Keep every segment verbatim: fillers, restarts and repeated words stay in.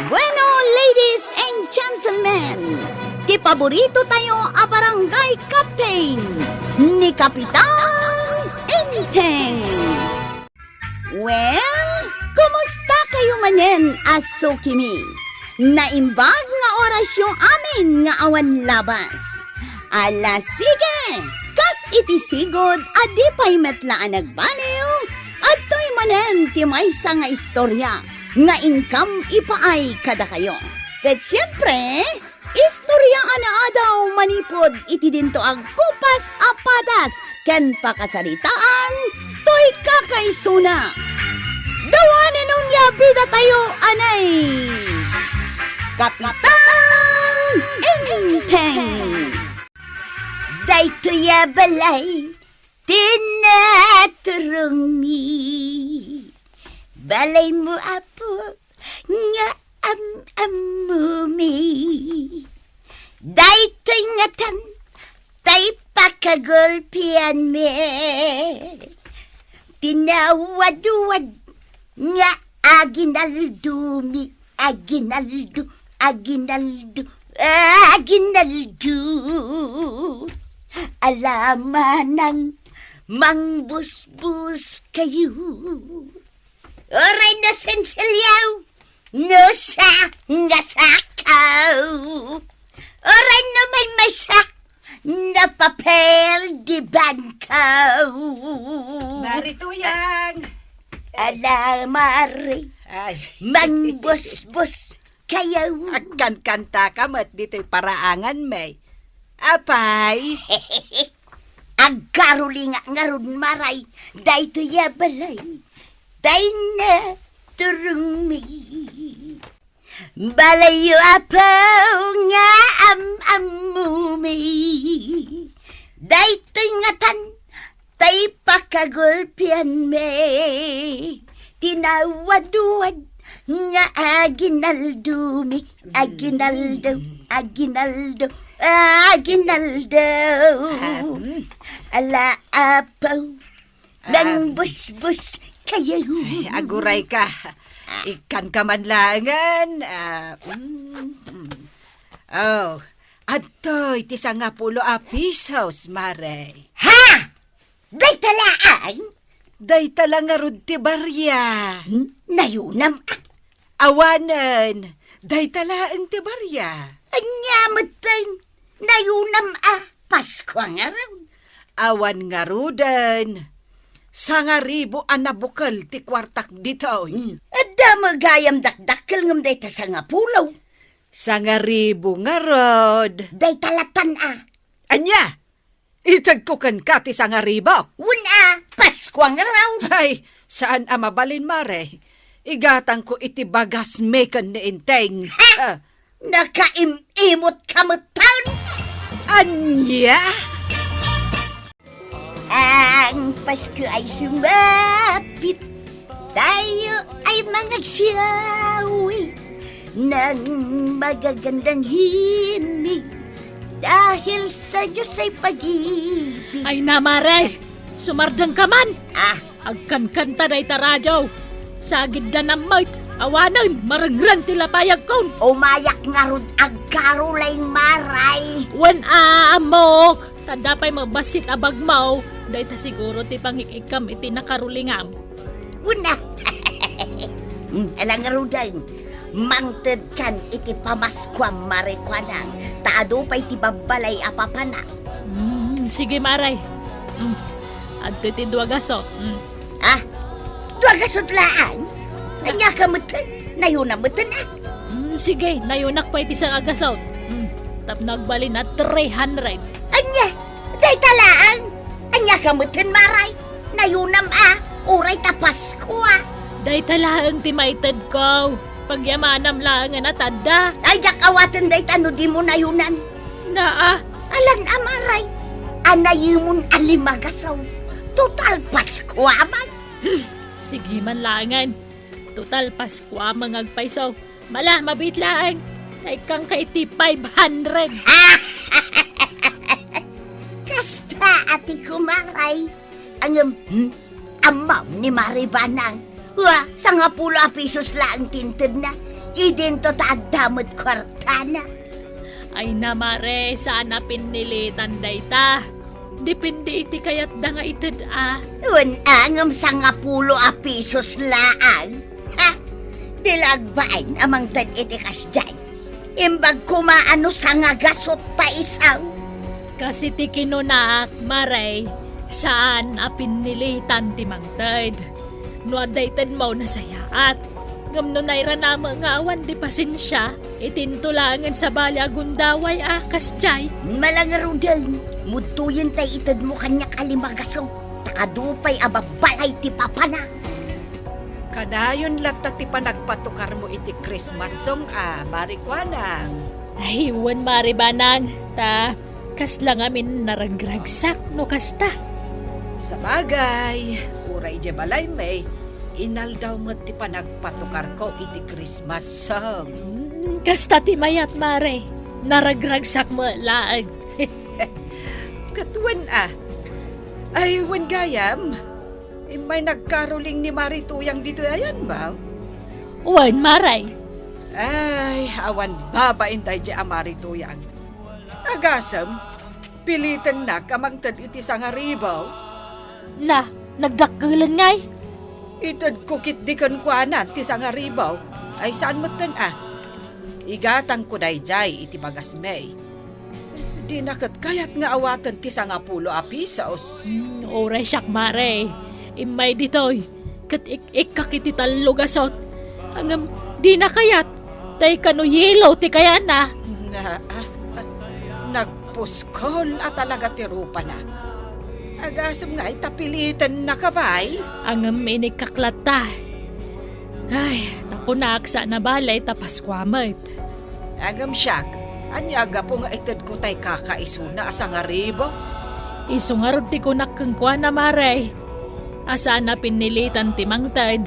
Bueno, ladies and gentlemen, ti paborito tayo a barangay captain, ni Kapitan Enteng. Well, kumusta kayo manen a sukimi? Naimbag nga orasyo amin nga awan labas. Ala, sige! Kas iti sigud a di pay met la a nagbaliw, adtoy manen ti maysa nga istorya nga inkam ipaay kadakayo. Ket siempre, istorya a naadaw manipud iti dinto a gupas a padas ken pakasaritaan toy kakaisuna. Dawanen unay a bida tayo, anay! Kapitan Enteng! Daytoy a balay, ti naturongmi. Balaymo, apo, nga am-ammumi. Daytoy ngatan, tay pakagulpianmi. Ti nawadwad nga aginaldomi. Aginaldo, aginaldo, aginaldo. Ala, manang mangbusbos kayo. Uray no sensilyo, no sa nga sakaw. Uray no maymaysa, no papel de bangko. Mari Tuyang. Ala, mari. Ay. Mangbusbos kayo. Agkankantaka met ditoy paraanganmi. Apay? Agkarulingak ngarud, mari, daytoy a balay. Tay naturongmi. Balayyo, apo, nga am-ammumi. Daytoy ngatan, tay pakagulpianmi. Ti nawadwad nga aginaldomi. Aginaldo, aginaldo, aginaldo. Ah, mm. Ala, apo. Ah. Nangbusbos kayo. Ay, agurayka. Ikkanka man laengen. Ah, mm, mm. Oh, adtoy ti sangapulo a pisos, mari. Ha? Dayta laeng? Dayta la ngarud ti baria. Hmm? Nayunam, a? Awanen, dayta laeng ti baria. Ania metten? Nayunam a Paskua ngarud? Awan ngaruden. Sangaribu a nabukel ti kuartak ditoy. Hmm. Adda met gayam dakdakkel ngem dayta sangapulo. Sangaribu ngarud. Dayta latan a. Ania? Itedko kenka ti sangaribuk. Wen a, Paskua ngarud. Ay, saan a mabalin, mari. Igatangko iti bagasmi ken ni Enteng. Ha? Ah. Nakaim-imutka metten. Ania? Ang Pasko ay sumapit. Tayo ay mangagsiawi ng magagandang himig dahil sa Diyos ay pag-ibig. Ay na, mari, sumardengka man. Ah. Agkankanta dayta radio. Sagidda nammet, awanen, marengreng ti lapayagkon. Umayak ngarud agkaruling, mari. Wen a, ammok. Ta adda pay mabassit a bagmo, dayta siguro ti pangik-ikkam iti nakarulingam. Wen a. Mm, ala ngaruden, mangtedkan iti pamaskuam, mari, kuanang, ta adu pay ti babbalay a papanak. Mm, sige, mari. Mm. Adtoy ti dua gasut. Mm. Ah, dua gasut laeng? Ania ka metten? Nayunam metten, a? Mm, sige, nayunak pay ti sanga gasut. Mm, tapno agbalin a three hundred. Ania? Dayta laeng? Ania ka metten, mari? Nayunam a, uray ta Paskua. Dayta laeng ti maitedko. Pagyamanam laengen a ta adda. Ay, diak awaten dayta no dimo nayunan. Naa. Alan a, mari. Anayemon a lima gasut. Total Paskua man. Sige man laengen. Total Paskua man nga agpayso. Mala, mabiit laeng. Naikkanka iti five hundred. Kasta a ti kumaray. Ngem, hmm, ammom ni Mari Banang. Wa, sangapulo a pisos laeng ti intedna. Idinto ta adda met kuartana. Ay na, Mare, saan a pinnilitan dayta. Depende iti kayatda nga ited a. Wen a, ngem sangapulo a pisos laeng. Ha? Di la agbain a mangted iti kasdiay. Imbag koma a no sangagasut ta isu. Kas iti kinunak, Mare, saan a pinnilitan ti mangted. No adda itedmo, nasayaat. Ngem no nairanam nga awan di pasensia, itinto laengen sabali a gundaway a kasdiay. Malangaruden, mudtoyen tay itedmo kaniak a lima gasut, ta adu pay a babbalay ti papana. Kanayon latta ti panagpatukarmo iti Christmas song a, Mari Kuanang. Ay, wen, Mari Banang, ta kasla ngamin naragragsak no kasta. Sabagay, uray idiay balaymi, inaldaw met ti panagpatukarko iti Christmas song. Mm, kasta ti mayat, Mare. Naragragsak met laeng. Ket wen a. Ay, wen gayam. Immay nagkaroling ni Mari Tuyang ditoy ayan ba? Wen, Mare. Ay, awan babain daydiay a Mari Tuyang. Agasem, pilitennak a mangted iti sangaribu. Na, nagdakkelen ngay? Itedko ketdi kenkuana ti sangaribu. Ay, saan metten a. Igatangko daydiay iti bagasmi. Dina ket kayat nga awaten ti sangapulo a pisos. Hmm, uray siak, Mare. Immay ditoy. Ket ik-ikkak iti tallo gasut. Ngem, dina kayat. Tay kano yelo ti kayatna. Nga, ah, nagpuskol a talaga ti rupana. Agasem nga ay ta pilitennaka pay. Ngem, inikkak latta. Ay, ta kunak saan a bale ta Paskua met. Ngem siak, ania a gapu nga itedko tay kakaisuna a sangaribu? Isu ngarud ti kunak kenkuana, Mare. A saan a pinnilitan ti mangted.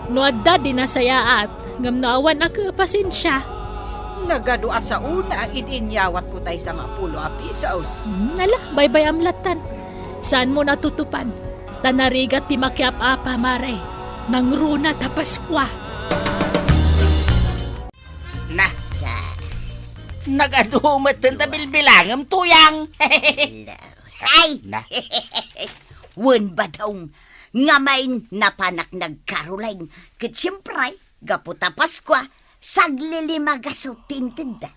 No adda, di nasayaat, ngem no awan a, pasensia. Nagadu a saona idi inyawatko tay sangapulo a pisos. Hmm, ala, baybay-am lattan. Saanmo natutupan? Ta narigat ti makiap-apa, Mare. Nangruna ta Paskua. Na. Sa. Nagadu metten ta bilbilangem, Tuyang. Ay! Na. Wen, Badong, ngamin napanak nagkaroling. Ket siempre, gapu ta Paskua, saglilima gasut ti intedda.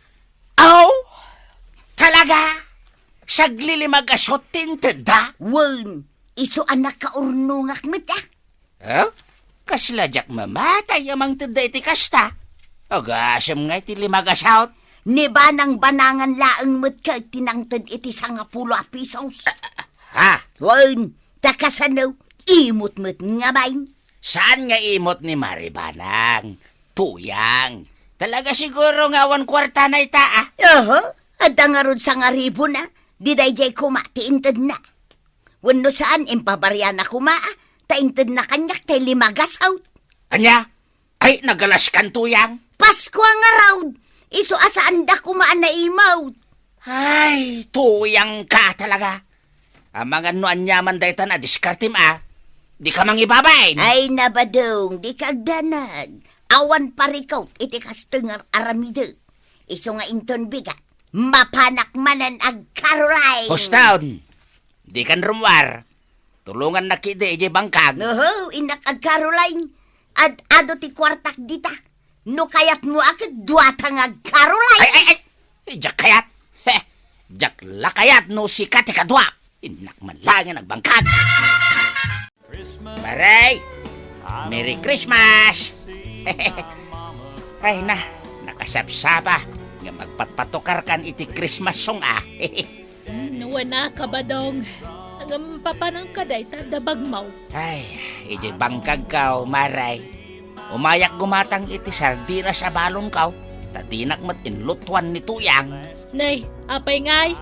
Aw? Talaga? Saglilima gasut ti intedda? Wen, isu a nakaurnongak met a. Eh? Kasla diak mamatay a mangtedda iti kasta? Agasem nga iti lima gasut. Ni Banang Banangan laeng met ket ti nangted iti sangapulo a pisos. Ha? Wen, ta kasano, imot met ngamin. Saan nga imot ni Mari Banang? Tuyang. Talaga siguro nga awan kuartana ita, a? Oho, adda ngarud sangaribuna. Di daydiay koma ti intedna. Wenno saan, impabariana koma, a, ta intedna kaniak tay lima gasut. Ania? Ay, nagalaskan, Tuyang. Paskua ngarud, isu a saanda koma a naimut. Ay, Tuyang ka talaga. Amangan no aniaman daytan a diskartem a, dika mangibabain. Ay, na, Badong, dika agdanag. Awan parikut iti kastoy nga ar-aramidek. Isu nga inton bigat, mapanak manen agkaroling. Husto. Dikan rummuar. Tulongannak idi idiay bangkag. Oho, innak agkaroling. Ad-adu ti kuartak dita. No kayatmo a ket duata nga agkaroling. Ay, ay, ay! Diak kayat. He, diak la kayat no sika ti kadua. Innak man laengen agbangkag. Mare, Merry Christmas! Ay na, nakasapsapa nga magpatpatukarkan iti Christmas song a. Hmm, wen a, Kabadong. Ngem papananka dayta adda bagmo? Ay, idiay bangkagko, Mare. Umayak gumatang iti sardinas a balonko, ta dinak met inlutuan ni Tuyang. Nay, apay ngay?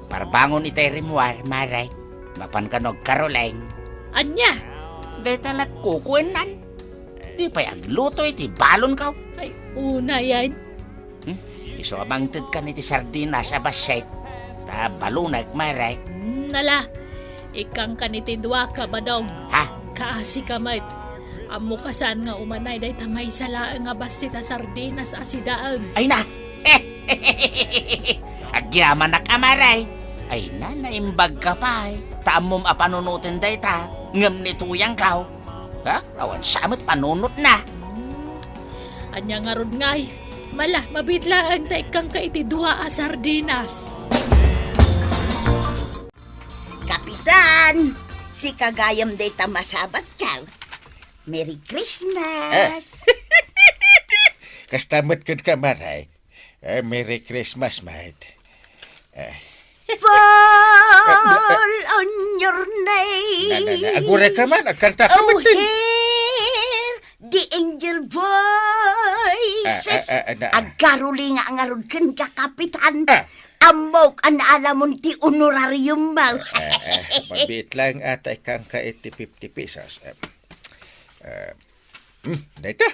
Parbangon itay rimmuar, Mare. Mapan kano agkaroling. Ania? Dayta lat kukuennan. Di pay agluto iti balonko. Ay, unayen. Hmm? Isu a mangtedkan iti sardinas a bassit, ta balonek, Mare. Hmm, ala, ikkangkan iti dua, Kabadong. Ha? Kaasika met. Ammok a saan nga umanay dayta maysa laeng a bassit a sardinas a sidaen. Ay na! Agyamanak a maray. Ay na, naimbag ka pay. Ta ammom a panunoten dayta. Ngem ni Tuyang kaw. Ha? Awan sa met panunotna. Hmm. Ania ngarud ngay? Mala, mabiit laeng ta ikkanka iti dua a sardinas. Kapitan, sika gayam dayta masabatkaw. Merry Christmas! Kasta met kenka, Maray. Eh, Merry Christmas, mate. Eh. Fall on your knees. Na, na, na. Aguray ka man, agkanta ka Oh, met din. Hear the angel voices. Ah, ah, ah, ah, na, ah. Agkaruling nga ngarud kenka, Kapitan. Ah. Ammok a naalamon ti honorarium mo. Eh, eh, eh, mabiit laeng ata ikkanka iti fifty pesos. Eh, eh, hmm, dayta.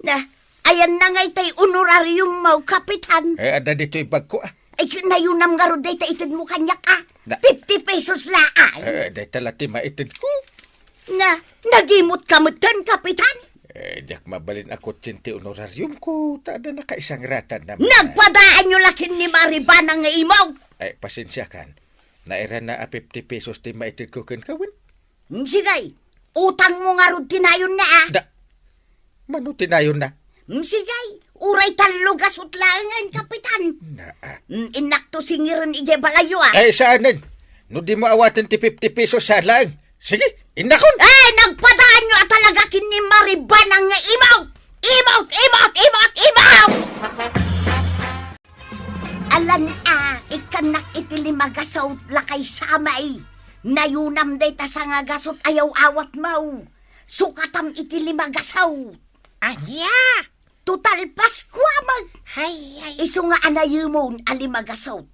Na, ayanna ngay tay honorarium mo, Kapitan. Eh, adda ditoy bagko, ah. Ay, nayunam ngarud dayta itedmo kaniak, ah. Na- Fifty pesos laang. Eh, dayta la ti maitedko. Na, nagimutka metten, Kapitan? Eh, diak mabalin a kutsin ti honorariumko, ta adda nakaisangratan na. Nagpadaanyo la ken ni Maribana nga imaw. Ay, pasensiakan. Nairana a fifty pesos ti maitedko kenka wen. Hmm, sige. Utangmo ngarud ti nayonna, ah. Da-, mano ti nayonna? Hmm, sige. Uray tallo gasut laengen, Kapitan. Na, ah. Hmm, innakto singiren idiay balayyo, ah. Ay, saanen. No dimo awaten ti fifty pesos, saan laeng. Sige, innakon. Ay, nagpadaanyo a talaga ken ni Maribana nga imaw. Imaw, imaw, imaw, imaw! Alan a, ikkannak iti lima gasut, lakay Samay. Nayunam dayta sanga gasut a yaw-awatmo. Sukatam iti lima gasut. Ania? Total, Paskua met. Ay, ay. Isu nga anayemon a lima gasut.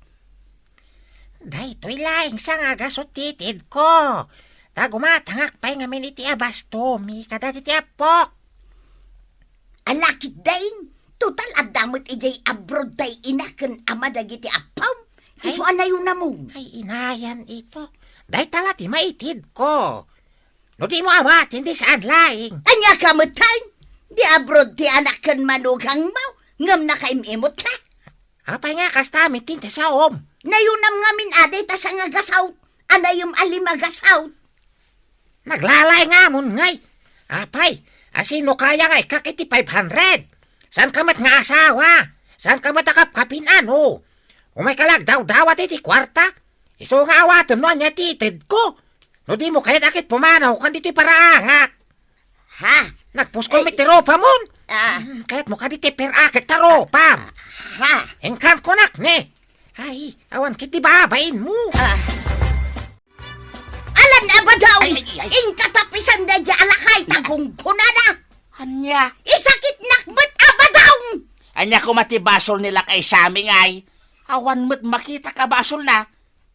Daytoy laeng sanga gasut ti itedko. Ta gumatangak pay ngamin iti abastomi kadagiti appok. Ala ketdin, total adda met idiay abroad tay ina ken ama dagiti appom. Isu Ay. a nayunamon. Ay, inayan ito. Dayta la ti maitedko. No dimo awaten, di saan laeng. Ania ka metten? Di abroad ti anak ken manugangmo, ngem nakaim-imot ka? Apay nga kasta met ti inta saom? Nayunam ngamin a dayta sanga gasut, anayem a lima gasut. Naglalay nga amon ngay. Apay, asino kaya nga ikkak iti five hundred? Saan ka met nga asawa? Saan ka met a kapkapin, ano? Umay ka la agdawdawat iti kuarta? Isu nga awatem no ania ti itedko. No dimo kayat a ket pumanawkan ditoy paraangak. Ha? Nagpuskol Ay. met ti ropamon. Ah. Hmm, kayatmo kadi ti per-akek ta ropam. Ha? Inkan kunak ne. Ay, awan ket ti babainmo. Ah. Alan a badaw! Ay, ay, ay. Inka tapisan daydi a lakay ta gunggonana. Ania? Isakitnak met a badaw! Ania koma ti basol ni lakay Sammy ngay? Awan met makita ka basolna.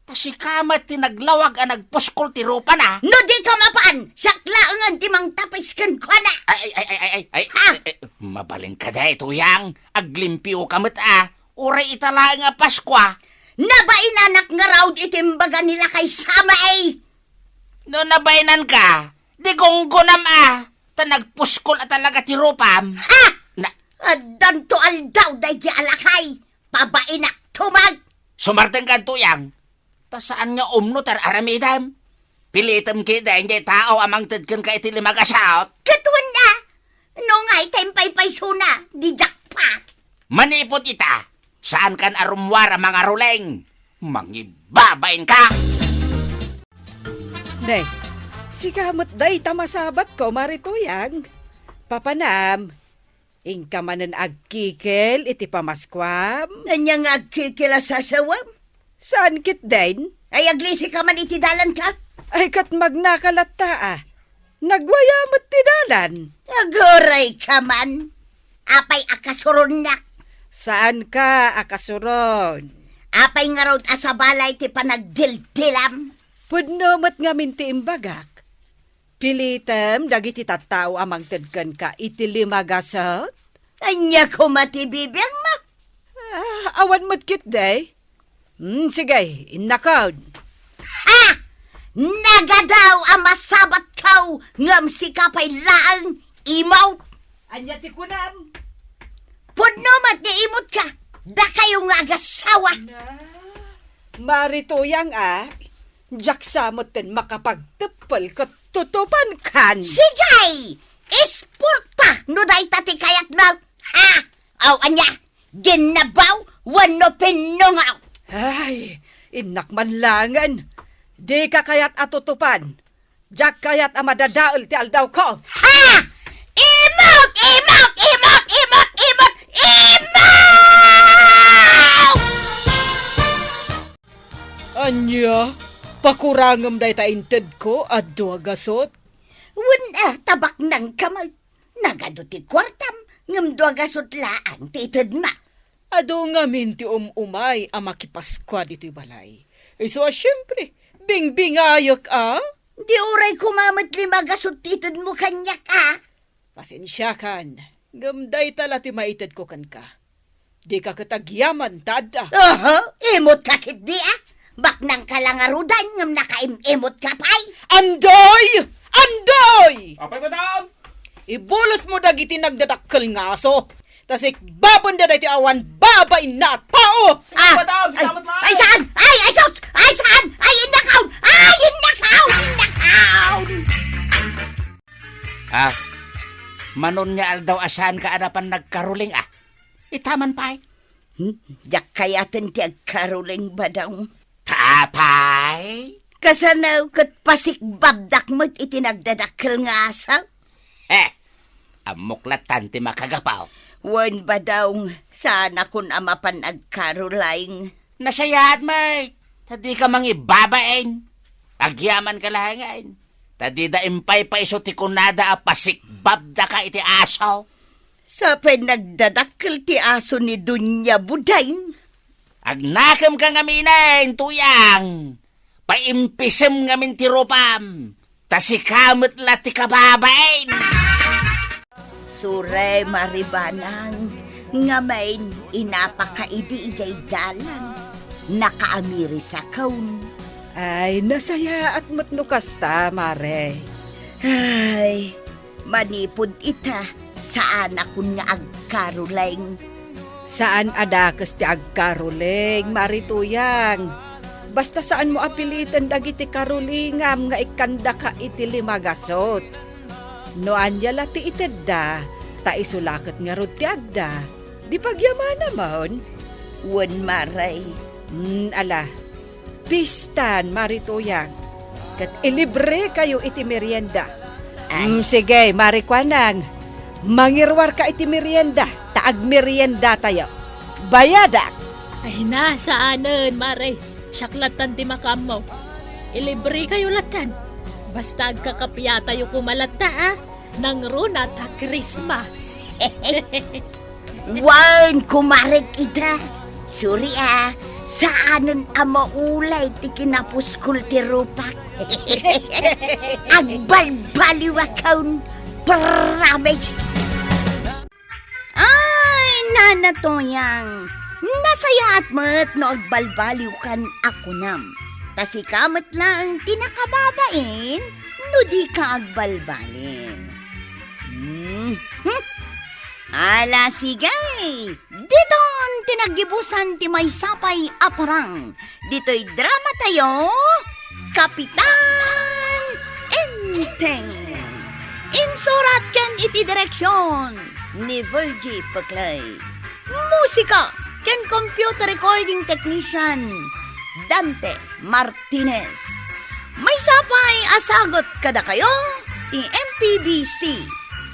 Ta sika met ti naglawag a nagpuskol ti ropana. No di ka mapan, siak laengen ti mangtapis kenkuana. Ay, ay, ay, ay, ay, ay, Ha? ay, ay, mabalin ka daytoy, Yang. Aglimpio ka met a. Uray ita laeng a Paskua. Nabainanak ngarud iti imbaga ni lakay Samay. No nabainan ka, di gunggonam a. Ta nagpuskol a talaga ti ropam. Ha? Na- Addanto aldaw daydi a lakay. Pabainak tumag. Sumarteng ka, Tuyang. Ta saan nga umno ti ar-aramidem. Pilitem ketdin diay tao a mangted kenka iti lima gasut. Ket wen a, no ngay ta impaypaysona, di jackpot. Manipud ita, saan kan a rummuar a mangaruling. Mangibabain ka! Ne, sika met dayta masabatko, Mari Tuyang. Papanam, Inka manen agkikil iti pamaskuam? Ania nga agkikil a sasawem? Saan ketdin? Ay, aglisi ka man iti dalanka? Ay, ket magnaka latta a. Nagwaya met ti dalan. Aguray ka man. Apay a kasuronnak? Saanka a kasuron? Apay ngarud a sabali ti panagdildilam? Pudno met ngamin ti imbagak. Pilitem dagiti tattao a mangted kenka iti lima gasut? Ania koma ti bibiangmo? Ah, awan met ketdi. Hmm, sige, innakon. Ha! Nagadaw a masabatka, Aw, ngem sika pay laeng, imot. Ania ti kunam? Pudno met nga imutka, dakayo nga agasawa. Na? Mari Tuyang a, diak sa metten makapagteppel ket tutupankan. Sige! Isporta no dayta ti kayatmo. Ha? Aw, ania? Ginnabaw wenno pinnungaw? Ay, innak man laengen. Dika kayat a tutupan. Diak kayat a madadael ti aldawko. Ha? Imot! Imot! Imot! Imot! Imot! Imot! Ania? Pakurangem dayta intedko a dua gasut? Wen a, tabaknangka met. Nagadu ti kuartam, ngem dua gasut laeng ti itedma. Adu ngamin ti um-umay a makipaskua ditoy balay. Isu a siempre, bingbingayek a. Di uray koma met lima gasut ti itedmo kaniak a. Pasensiakan, ngem dayta la ti maitedko kenka. Dika ket agyaman ta adda. Aha, imutka ketdi a. Baknangka la ngaruden ngem nakaim-imutka pay. Andoy! Andoy! Apay, madam? Ibulosmo dagiti nagdadakkel nga aso. Ta sikbabenda daytoy awan babain a tao. Ah, madam, ay, salamat, madam. Ay, saan? Ay, ay, sus! Ay, saan? Ay, innakaw! Ay, innakaw! Innakaw! Ah, manon nga aldaw a saanka a napan nagkaruling a? Ita man pay. Hmm? Diak kayaten ti agkaruling, Badong. Ta apay? Kasano ket pasikbabdak met iti nagdadakkel nga aso? He! Ammok latan ti makagapu. Wen, Badong, saanakon a mapan agkaruling. Nasayaat met, ta dika mangibabain. Agyamanka laengen, ta dida impaypayso ti kunada a pasikbabdaka iti aso. Sapay nagdadakkel ti aso ni Doña Budeng. Agnakemka ngamin, Tuyang. Paimpisem ngamin ti rupam, ta sika met la ti kababain. Sure, Mari Banang, ngamin, inapaka idi idiay dalan. Nakaamirisakon. Ay, nasayaat met no kasta, Mare. Ay, manipud ita, saanakon nga agkaruling. Saan a dakes ti agkaruling, Mari Tuyang. Basta saanmo a piliten dagiti karulingam nga ikkandaka iti lima gasut. No ania la ti itedda, ta isu la ket ngarud ti adda, di pagyamanamen? Wen, Mare. Hmm, ala, pistan, Mari Tuyang, ket ilibrekayo iti merienda. Ay. Mm, sige, Mari Kuanang, mangiruarka iti merienda, ta agmeriendatayo. Bayadak! Ay na, saanen, Mare. Siak latan ti makaammo. Ilibrekayo latan. Basta agkakapiatayo koma latta, a. Nangruna ta Christmas. Wen, kumarek ida. Sorry, a. Saanen a maulay ti kinapuskol ti rupak. Agbalbaliwakon. Promise. Ay, Nana Toyang, nasayaat met no agbalbaliwkan a kunam. Ta sika met laeng ti nakababain no dika agbalbaliw. Hmm. Hmm. Ala, sige. Diton ti naggibusan ti maysa pay a parang. Ditoy dramatayo, Kapitan Enteng. Insurat ken iti direksion ni Virgie Peclay. Musika ken computer recording technician, Dante Martinez. Maysa pay a sagut kadakayo ti M P B C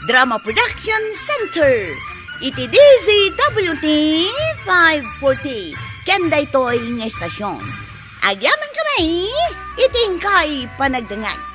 Drama Production Center iti D Z W T five forty ken daytoy nga estasyon. Agyamankami iti inkay panagdengngeg.